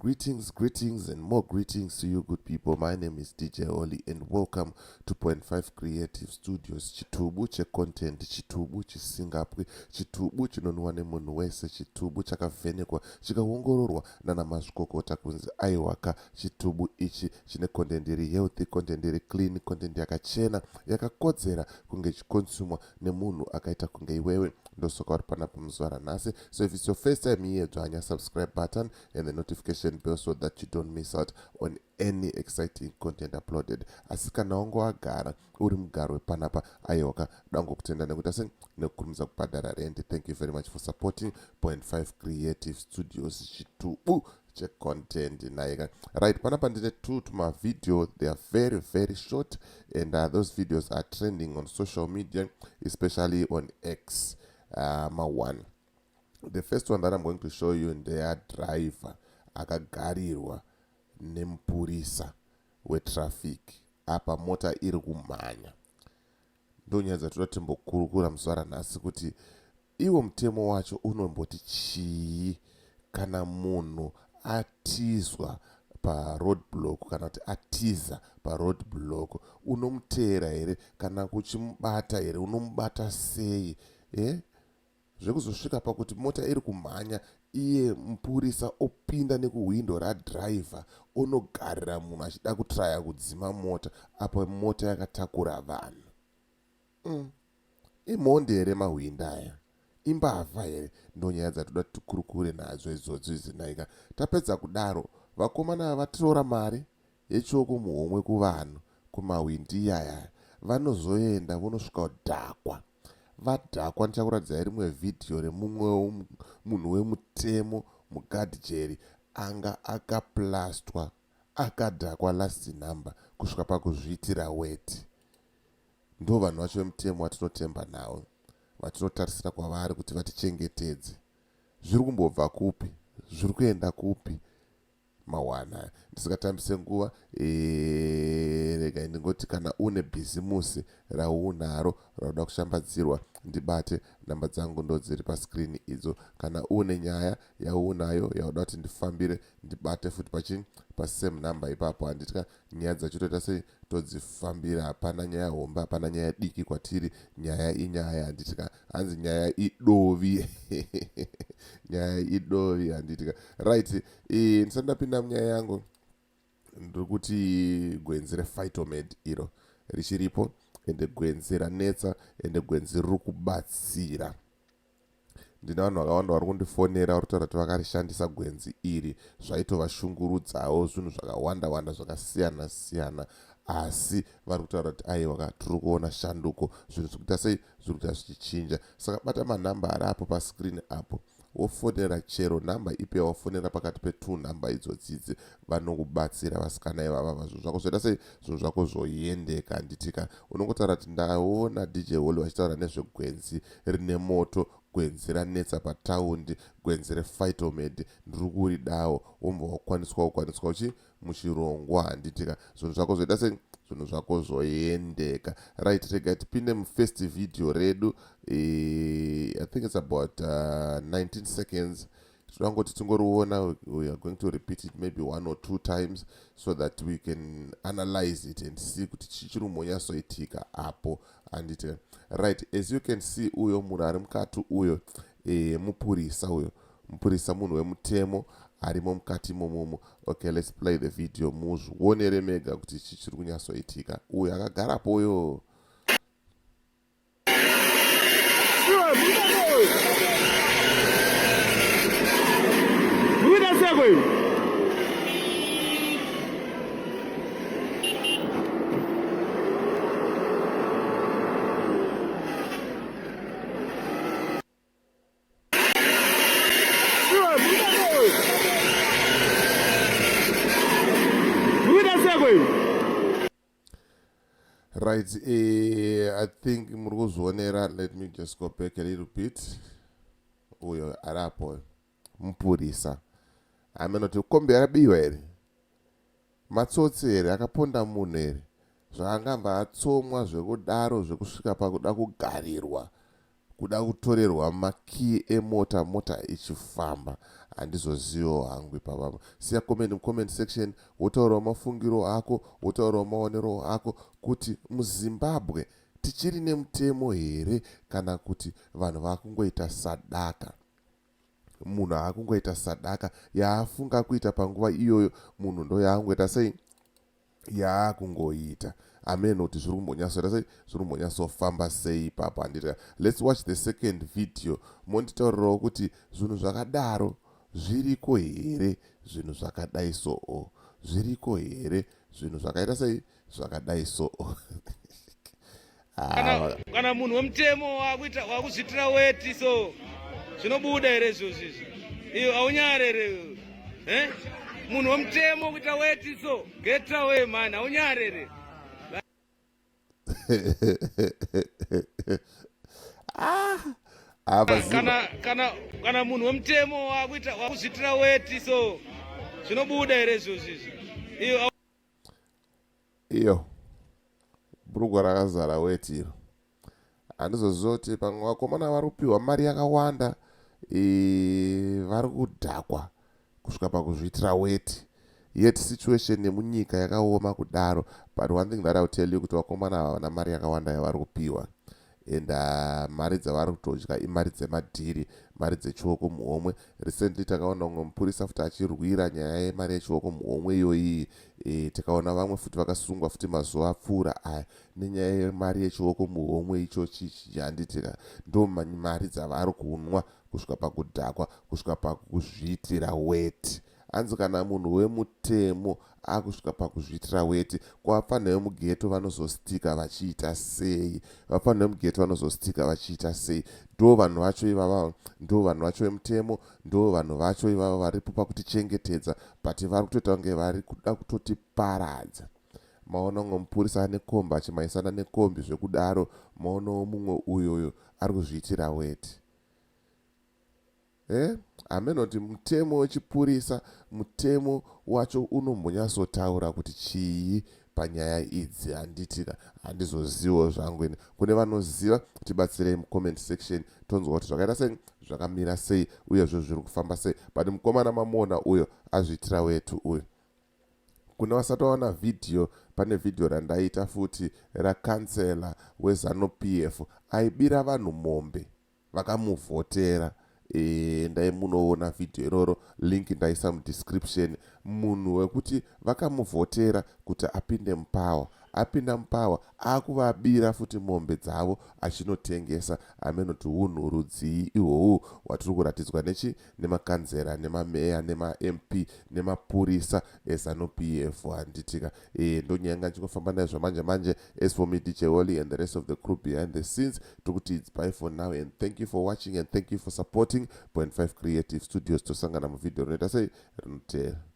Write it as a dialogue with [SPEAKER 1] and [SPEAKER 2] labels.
[SPEAKER 1] Greetings, greetings, and more greetings to you, good people. My name is DJ Oli, and welcome to Point 5 Creative Studios. Chitubu checontent, chitubu chisingapwi, chitubu chinonwa nemunhu wese, chitubu chakavhenekwa, chikaongororwa nana mazvikokota kunzi aiwaka. Chitubu ichi chine content iri healthy, content iri clean, content yakachena, yakakodzera kunge ichikonsumwa nemunhu akaita kunge iwewe. Ndosoka uri panapa muzuva ranhasi. So if it's your first time here, dzvanya subscribe button and the notification bell so that you don't miss out on any exciting content uploaded. Asi kana wange wagara uri mugaro wepanapa, aiwaka, dangokutenda nekuti asi nekukurumidza kubhadhara rent. Thank you very much for supporting Point 5 Creative Studios, chitubu checontent naika. Right, panapa ndine two tumavideo. They are very very short and those videos are trending on social media, especially on X. Ma1, the first one that I'm going to show you ndeyadriver akagarirwa nemupurisa wetraffic. Apa mota iri kumhanya. Ndonyaya dzatoda timbokurukura muzuva ranhasi, kuti iwo mutemo wacho unomboti chii kana munhu atizwa paroadblock, kana kuti atiza paroadblock. Unomuteera here kana kuchimubata here? Unomubata sei, eh? Zvekuzosvika pakuti mota iri kumhanya, iye mupurisa opinda nekuhwindo radhiraivha, onogarira munhu achida kutraya kudzima mota, apo mota yakatakura vanhu. Imhondi here mahwinda aya? Imbavha here? Ndonyaya dzatoda tikurukure nadzo idzodzo idzi naika. Tapedza kudaro, vakomana vatirora mari yechioko muhomwe kuvanhu kumahwindi iyaya, vanozoenda vonosvika kudhakwa. Vadhakwa, ndichakuratidzai rimwe vhidhiyo remumwe munhu wemutemo mugadhijeri anga akaplastwa, akadhakwa last number kusvika pakuzviitira weti. Ndo vanhu vacho vemutemo vatinotemba navo, vatinotarisira kwavari kuti vatichengetedze. Zviri kumbobva kupi? Zviri kuenda kupi? Mawana, ndisingatambise nguva, regai ndingoti kana une bhizimusi raunaro rauda kushambadzirwa, ndibate. Namba dzangu ndo dziri pascreen idzo. Kana une nyaya yaunayo yauda kuti ndifambire, ndibate futi pachini, pasame number ipapo, handitya. Nyaya dzacho toita sei? Todzifambira. Hapana nyaya hombe, hapana nyaya diki kwatiri. Nyaya inyaya, handitya. Hanzi nyaya idovi, nyaya idovi, handitya. Right, ndisati ndapinda munyaya yangu, ndiri kuti gwenzi rePhytomed iro richiripo, ende gwenzi ranetsa, ende gwenzi riri kubatsira. Ndine vanhu vakawanda vari kundifonera, vari kutaura kuti vakarishandisa gwenzi iri, zvaitovashungurudzawo zvinhu zvakawanda wanda zvakasiyana siyana, asi vari kutaura kuti aiwa, tiri kuona shanduko, zvinhu zviri kuita sei, zviri kuita zvichichinja. Saka bata manhamba ari apo pascreen apo, wofonera chero nhamba ipi yawafonera pakati pe2 nhamba idzodzidzi. Vanokubatsira vasikana ivava. Zvinhu zvako zvoita sei? Zvinhu zvako zvoendeka, handitika? Unongotaura kuti ndaona DJ Holly vachitaura nezvegwenzi rine moto, gwenzi ranetsa pataundi, gwenzi rePhytomed, ndiri kuridawo. Wombva wakwaniswa kukwaniswa uchi muchirongwa, handitika? Zvinhu zvako zvoita sei? Zvinhu zvako zvoendeka. Right, rega tipinde mufirst video redu. I think it's about 19 seconds. Tinongoti tingoriona. We are going to repeat it maybe one or two times so that we can analyze it and see kuti chii chiri kumbonyatsoitika apo, handiti? Right, as you can see, uyo munhu ari mukati uyo, mupurisa uyo, mupurisa, munhu wemutemo arimo mukati imomomo. Okay, let's play the video, muzvionere mega kuti chii chiri kunyatsoitika. Uyo akagarapo uyo.
[SPEAKER 2] Buda seko iwe. Iwe, buda seko iwe. Buda seko iwe.
[SPEAKER 1] Right, I think muri kuzvionera. Let me just go back a little bit. Uyo arapo mupurisa, amenoti kombi yakabiwa here, matsotsi here, akaponda munhu here, zvaangabva atsomwa zvekudaro, zvekusvika pakuda kugarirwa. Kuda kutorerwa makey emota, mota ichifamba. Handizozivo hangu ipapapa. Siya comment mucomment section, wotaurawo mafungiro ako, wotaurawo maonero ako kuti muZimbabwe tichiri nemutemo here kana kuti vanhu vakungoita sadaka. Munhu aakungoita sadaka yaafunga kuita panguva iyoyo, munhu ndo yaangoita sei, yaakungoita. Amen. Kuti zviri kumbonyatsoita sei, zviri kumbonyatsofamba sei ipapo, handiti? Let's watch the second video, monditaurirawo kuti zvinhu zvakadaro zviriko here, zvinhu zvakadai soo zviriko here, zvinhu zvakaita sei, zvakadai soo.
[SPEAKER 3] Kana munhu wemutemo wakuita, wakuzviitira weti, so zvinobuda here izvozvo izvi? Iyo haunyarere, eh? Munhu wemutemo kuita weti, so get away, man, haunyarere.
[SPEAKER 1] Ah, apa
[SPEAKER 3] kana munhu wemutemo wakuita, wakuzviitira weti, so zvinobuda here izvozvo izvi? Iyo
[SPEAKER 1] Iyo bhurugwa rakazara weti iro. Handizoziva kuti pamwe vakomana vari kupiwa mari yakawanda, vari kudhakwa kusvika pakuzviitira weti, yet situation yemunyika yakaoma kudaro. But one thing that I will tell you kuti vakomana havana mari yakawanda yavari kupiwa, and mari dzavari kutodya imari dzemadhiri, mari dzechioko muhomwe. Recently takaona umwe mupurisa futi achirwira nyaya yemari yechioko muhomwe iyoyi. Tikaona vamwe futi vakasungwa futi mazuva apfuura aya nenyaya yemari yechioko muhomwe ichochichi, handitika? Ndo mari dzavari kunwa kusvika pakudhakwa, kusvika pakuzviitira weti. Hanzi kana munhu wemutemo akusvika pakuzviitira weti, kwavafanira vemughetto vanozostika vachiita sei? Vafanira vemughetto vanozostika vachiita sei? Ndo vanhu vacho ivava, ndo vanhu vacho vemutemo, ndo vanhu vacho ivava varipo pakutichengetedza, but vari kutoita kunge vari kuda kutotiparadza. Maona umwe mupurisa ane kombi achimhanyisana nekombi zvekudaro. Maonawo mumwe uyoyo ari kuzviitira weti. Hameno kuti mutemo wechipurisa, mutemo wacho unombonyatsotaura kuti chii panyaya idzi, handitika? Handizozivo zvangu ini. Kune vanoziva, tibatsirei mucomment section, tonzwa kuti zvakaita sei, zvakamira sei, uyezve zviri kufamba sei. But mukomana mamuona uyo azviitira wetu uyu. Kune vasati vaona vhidhiyo, pane vhidhiyo randaita futi rakansela weZANU PF aibira vanhu mombe vakamuvhotera. Endai munoona vhidhiyo iroro, link ndaisa mudescription. Munhu wekuti vakamuvhotera kuti apinde mupower, apinda mupower akuvabira futi mombe dzavo achinotengesa. Amenoti unhu rudzii ihwohwu hwatiri kuratidzwa nechi nemakanzera, nemameya, nemaMP, nemapurisa eZANU PF, handitika? Ndonyaya nga ndichingofamba nayo zvamanje manje. As for me, DJ Holly, and the rest of the crew behind the scenes, tokuti it's bye for now and thank you for watching and thank you for supporting Point 5 Creative Studios. Tosangana muvhidhiyo rinoita sei, rinoteera.